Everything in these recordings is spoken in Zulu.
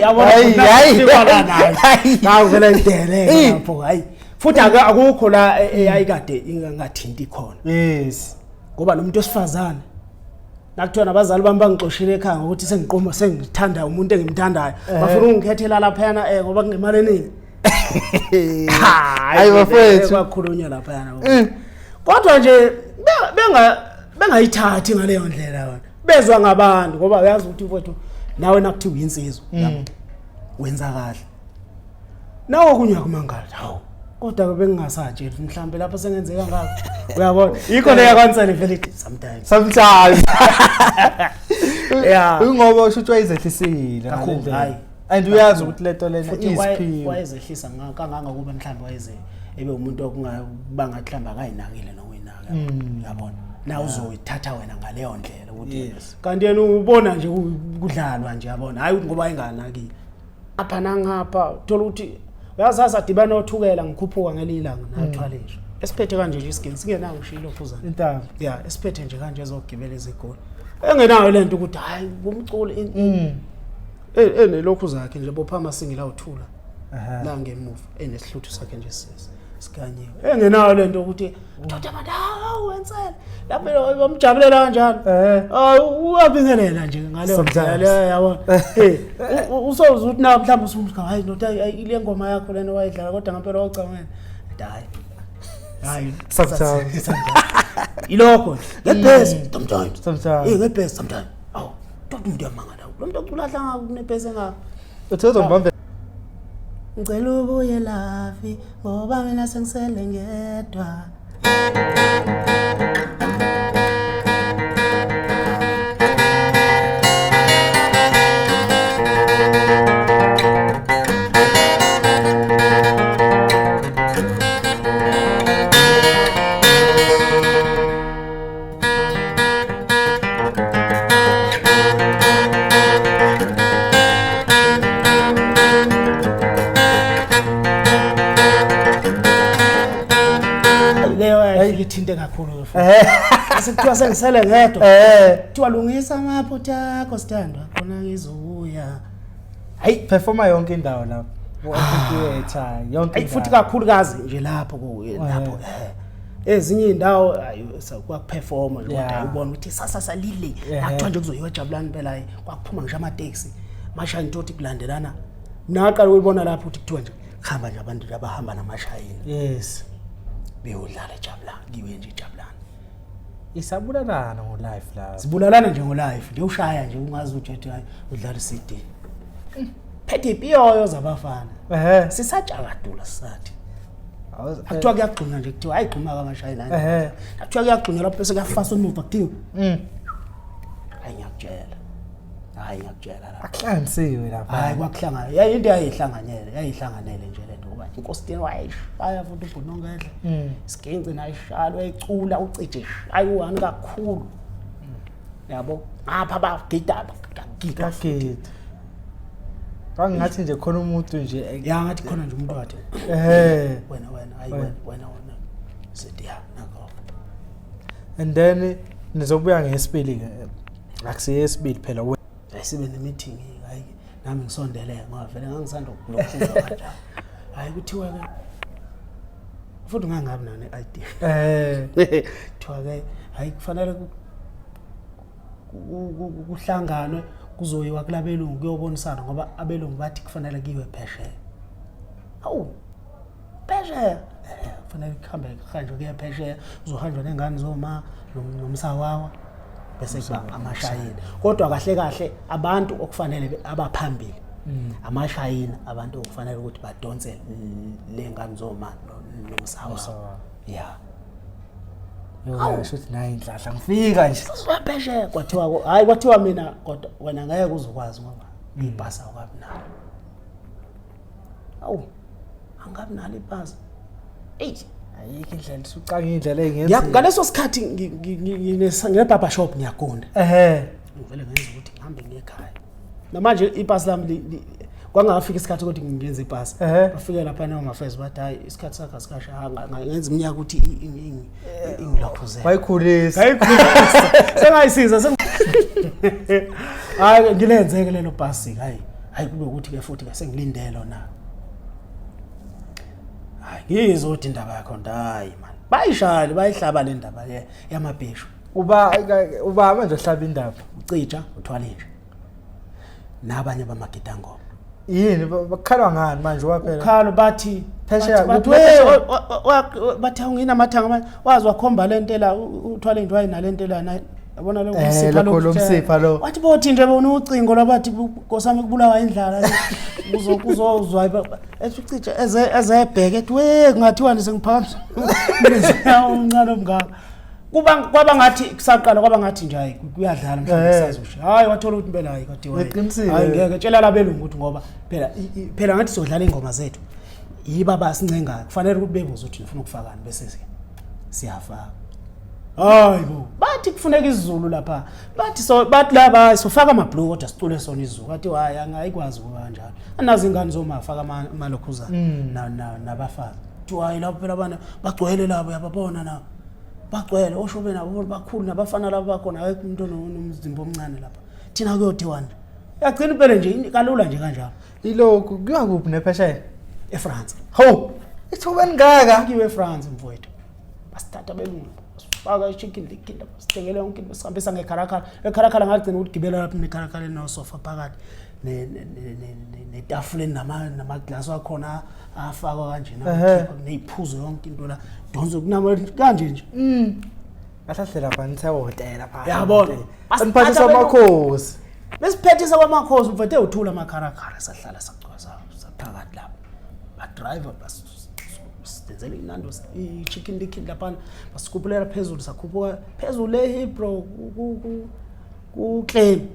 Yabona Hayi, hayi. hayi. Hawu vele ngidele lapho hayi. Futhi akukho la eyayikade ingathinti khona. Yes. Ngoba nomuntu wesifazane nakuthiwa nabazali bami bangixoshile ekhaya ngokuthi sengiqoma sengithanda umuntu engimthandayo bafuna ungikhethela laphayana ngoba kunemali eningi. Hayi bafethu. Kwakhulunywa laphayana. Kodwa nje benga bengayithathi ngaleyo ndlela yona. Bezwa ngabantu ngoba uyazi ukuthi mfowethu nawe nakuthiwa uyinsizwa wenza kahle. Nawe okunye uyakumangala hawu kodwa ke bengingasatsheli mhlambe lapho sengenzeka ngakho uyabona yikho leyo kwansele vele ithi sometimes Sometimes. Yeah. Ingoba usho ukuthi wayezehlisile Kakhulu, ngale ndlela. hhayi. And uyazi ukuthi lento lena futhi isiphiwo. wayezehlisa kangangokuba mhlawumbe wayeze ebe umuntu okungabangathi mhlawumbe akayinakile nokuyinaka uyabona na uzoyithatha wena ngaleyo ndlela ukuthi Yes. kanti yena ubona nje kudlalwa nje yabona hayi ukuthi ngoba enganakile apha nangapha thola ukuthi uyazazi adibana othukela ngikhuphuka ngelinye ilanga nathwale nje esiphethe kanje nje isigini singenawo ngisho ilophuzana Intaba. ya esiphethe nje kanje ezogibela ezigoli engenayo lento ukuthi hayi kumculo enelokhu zakhe nje bopha amasingila awuthula la ngemuva enesihluthu sakhe nje sikanyiwe engenayo lento ukuthi doda abantu hawu wensele lapho bamjabulela kanjalo hayi uyabingelela nje ngaleyo ndlela leyo yabona eh usoza ukuthi na mhlawumbe usumka hayi ndoda ile ngoma yakho lena wayidlala kodwa ngempela wawucabangela hayi hayi sometimes ilokho nje ngebhesi sometimes Sometimes. eh ngebhesi sometimes awu doda umuntu uyamangala lo muntu ocula hlanga kunebhesi engaka Uthe uzombambe Ngicela ubuye lavi ngoba mina sengisele ngedwa. Leyo yayifike ithinte kakhulu ke futhi. Sekuthiwa sengisele ngedwa. Kuthiwa lungisa amaphutha akho sithandwa khona ngizobuya. Hayi performa yonke indawo lapho. Ku-theatre yonke Ayi futhi kakhulukazi nje lapho lapho ezinye indawo kwakuperforma nje kodwa ubona ukuthi sasasa lile akuthiwa nje kuzoyiwa ejabulani phela kwakuphuma ngisho amateksi mashaya into othi kulandelana naqala ukuyibona lapho ukuthi kuthiwa nje kuhamba nje abantu abahamba namashayini yes beyodlala ejabulani kiwe nje ejabulani isabulalana ngo-life la sibulalana nje ngo-life nje ushaya nje ungazi ujethi hayi udlala i-CD phethe ipiyoyo zabafana sisatshakadula sisathi akuthiwa kuyagxunywa nje kuthiwa hayi gxuma kamashayina akuthiwa kuyagxunywa lapho bese kuyafasa umuva kuthiwa hayi ngiyakutshela hayi ngiyakutshela la akuhlanganisiwe lapha hayi kwakuhlangana yayi into yayihlanganyele yayihlanganele nje lento ngoba inkositini wayishaya futhi ubhunongedla isiginci nayishaya wayicula ucije shaya uwani kakhulu yabo ngapha bagida bagida gida Kwangathi nje khona umuntu nje ya ngathi khona nje umuntu wathi wena wena hayi wena wena wena sithi ya nakho and then nizobuya ngesibili ke akusiye esibili phela sibe ne meeting hayi nami ngisondele ngoba vele ngangisanda ukukhuluma kanjalo hayi kuthiwa ke futhi ngangabi nayo ne-ID kuthiwa ke hayi kufanele kuhlanganwe kuzoyiwa kulabelungu kuyobonisana ngoba abelungu bathi kufanele kuyiwe phesheya. Hawu phesheya kufanele kuhambe kuhanjwe kuye phesheya kuzohanjwa nengane zoma nomsawawa bese kuba amashayina kodwa kahle kahle abantu okufanele abaphambili amashayina abantu okufanele ukuthi badonse lengane zoma nomsawawa yeah Yosho ukuthi nayi inhlahla ngifika nje. Sizophesheya kwathiwa hayi kwathiwa mina kodwa wena ngeke uzokwazi ngoba ibhasi awukabi nalo. Awu angabi nalo ibhasi. Ey ayikho indlela usucanga indlela engenziwa. Ngaleso sikhathi ngine barber shop ngiyagunda. Ngivele ngenza ukuthi ngihambe ngiye ekhaya. Namanje ibhasi lami kwangafika isikhathi ukuthi ngingenze ibhasi. Bafike lapha noma-affairs bathi hayi isikhathi sakho asikasha ngenza iminyaka ukuthi ingilokhuzele. Wayikhulisa. Wayikhulisa. Sengayisiza hayi ngilenzeke lelo bhasi hayi. Hayi, kube ukuthi ke futhi ke sengilindele na. Hayi, ngizwe ukuthi indaba yakho, hayi man, bayishayile, bayihlaba le ndaba yamabheshu. Uba manje ohlaba indaba? Ucija uthwala inja nabanye bamagidangoma. Yini, bakhalwa ngani manje waphela? Ukhalo bathi Phesheya, bathi kuphi phesheya? Bathi awungina amathanga manje, wazi wakhomba le ntela, uthwala into wayinale ntela yabona lo msipha. Lokho lo msipha lo. Wathi bothi nje bona ucingo lwabathi nkosami kubulawa indlala, kuzozwa ethi ucija eze ezebheke, ethi we kungathiwa nje sengiphakamisa umlenze omncane omngaka. Kuba kwaba ngathi kusaqala, kwaba ngathi nje hayi, kuyadlala mhlawumbe. Kusazosho, hayi, wathola ukuthi impela hayi, kade Ngiqinisile. Hayi, ngeke, tshela labelungu ukuthi ngoba phela phela ngathi sodlala ingoma zethu, yiba basincengayo, kufanele ukuthi bebuze ukuthi nifuna ukufakani, bese siyafaka. Hayi bo, bathi kufuneka isiZulu lapha, bathi so, bathi laba sofaka amabhloko kodwa sicule sona isiZulu. Bathi hayi, angayikwazi kuba kanjalo, anazi ingane zomafaka amalokhuzana nabafazi. Kuthi hayi, lapho phela abana bagcwele labo, uyababona na, bagcwele oshobe nabo bakhulu nabafana labo bakhona, akekho umuntu onomzimba omncane lapha, thina kuyothiwani? Yagcina impela nje kalula nje kanjalo. Ilokhu kuya kuphi nephesheya? EFrance. Hawu, ithuba elingaka! Kiwe eFrance, mfowethu, basithatha belungu, basifaka i-Chicken Licken, basithengele yonke into, basihambisa ngekharakhala. Ekharakhala ngagcina ukugibela lapho nekharakhala enosofa phakathi netafula namaglasi wakhona afakwa kanjena, ney'phuzo, yonke into la, donso kunama kanje nje. Kahle lapha nithe hotela pha. Yabona. Saniphathisa amakhosi. Besiphethisa kwamakhosi, mfethu, ewuthula amakharakhala, sahlala sagcwaza saphakathi lapho, badriver basenzela inando i-Chicken Licken laphana, basikhuphulela phezulu, sakhuphuka phezulu eHillbrow ku-claim.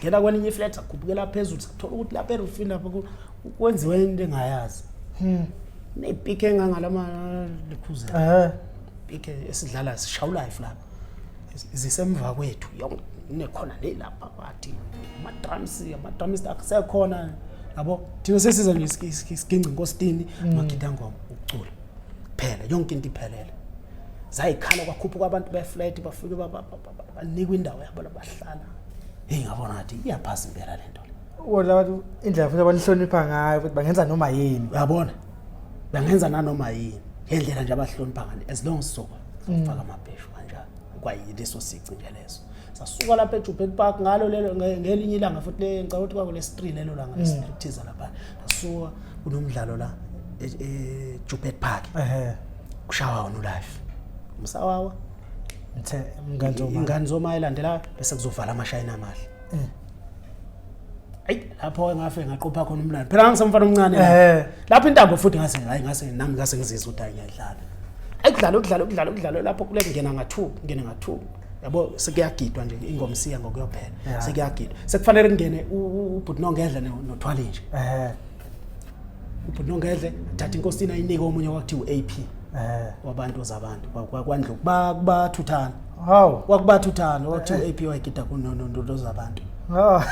Ngena kwelinye iflat, sakhuphukela phezulu, sathola ukuthi lapha erufini lapha kwenziwe into engayazi, ney'pikhi engangalama likhuzela, pike esidlala sishawulayo lapha zisemva kwethu yonke, nekhona nelapha bathi ama-drums, ama-drums akusekhona yabo. Thina sesiza nje isiginci inkositini, amagidangoma, ukucula phela, yonke into iphelele. Zayikhala, kwakhuphuka abantu beflat, bafike banikwa indawo yabo labahlala. Heyi, ngabona ngathi iyaphasa impela le nto le. Wona abantu indlela futhi abanihlonipha ngayo, futhi bangenza noma yini. Uyabona, bangenza nanoma yini ngendlela nje abahlonipha ngale, as long sizoba sofaka amabheshu kanjalo. Kwayileso sici nje leso. Sasuka lapha eJoubert Park ngalo lelo ngelinye ilanga futhi le, ngicabanga ukuthi kwakule-3 lelo langa lestriptease lapha. Sasuka kunomdlalo la eJoubert Park, kushawa wona ulife umsawawa. Mthe mngani zoma. Ingane zoma elandelayo, bese kuzovala amashayina amahle. Ayi, lapho ngafe ngaqopha khona umlando phela, ngangisemfana omncane lapho. Lapho intambo futhi ngase, hayi, ngase nami ngase ngizizwa ukuthi hayi, ngiyadlala. Ayi, kudlala, ukudlala, ukudlala, ukudlala lapho kule kungena nga-2, kungena nga-2, yabo, sekuyagidwa nje, ingoma isiya ngokuyophela. Sekuyagidwa, sekufanele kungene ubhuti Nongedle nothwale nje. Ubhuti Nongedle athatha inkosini ayinike omunye kwakuthiwa u-AP wabantu zabantu kwandlu kubathuthana. Hawu. Kwakubathuthana, kwakuthiwa u-AP wayegida kunono zabantu. Oh.